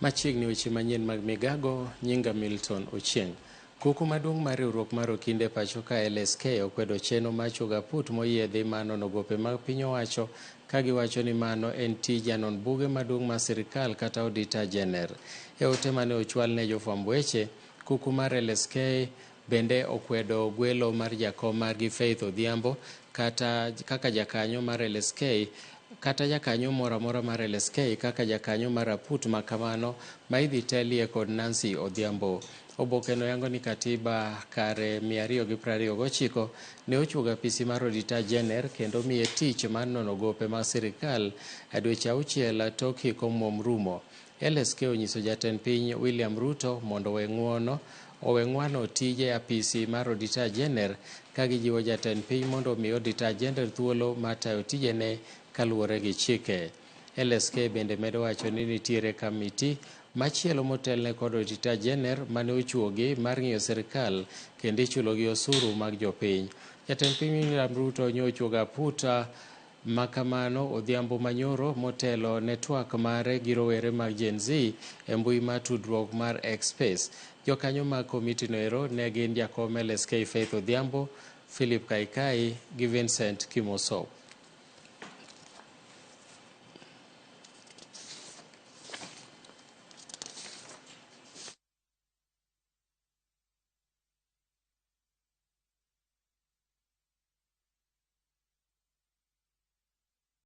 Machiegni weche manyien mag migago, nyinga Milton Ochieng'. Kuku maduong' mar riwruok mar okinde pacho ka LSK okwedo cheno mar chuogo aput moyiedhi mar nono gope mag piny owacho ka giwacho ni mano en tij janon buge maduong' mar sirikal kata Auditor General. E ote mane ochwal ne jofwamb weche, kuku mar LSK bende okwedo gwelo mar jakom margi Faith Odhiambo kata kaka jakanyo mar LSK kata jakanyo moro amora mar LSK kaka jakanyo mar aput ma kamano ma idhi telie kod Nancy Odhiambo. Oboke no yango ni katiba kare 229 ne ochuogo apisi mar Auditor General kendo miye tich mar nono gope mag sirikal e dweche auchiel tok hik omuom rumo. LSK onyiso jatend piny William Ruto mondo owe ng'uono owe ng'wano tije apisi mar Auditor General ka gijiwo jatend piny mondo omi Auditor General thuolo mar tayo tijene kaluwore gi chike. LSK bende medo wacho ni nitiere kamiti machielo motelne kod Auditor General mane ochuogi mar ng'iyo sirikal kendo ichulogi osuru mag jopiny. Jatend piny William Ruto nyo ochuogo aputa ma kamano odhiambo manyoro motelo ne twak mare gi rowere mag Gen Z e mbui mar tudruok mar X Space. Jokanyo mag komiti no ero ne gin jakom LSK Faith Odhiambo, Philip Kaikai gi Vincent Kimosop.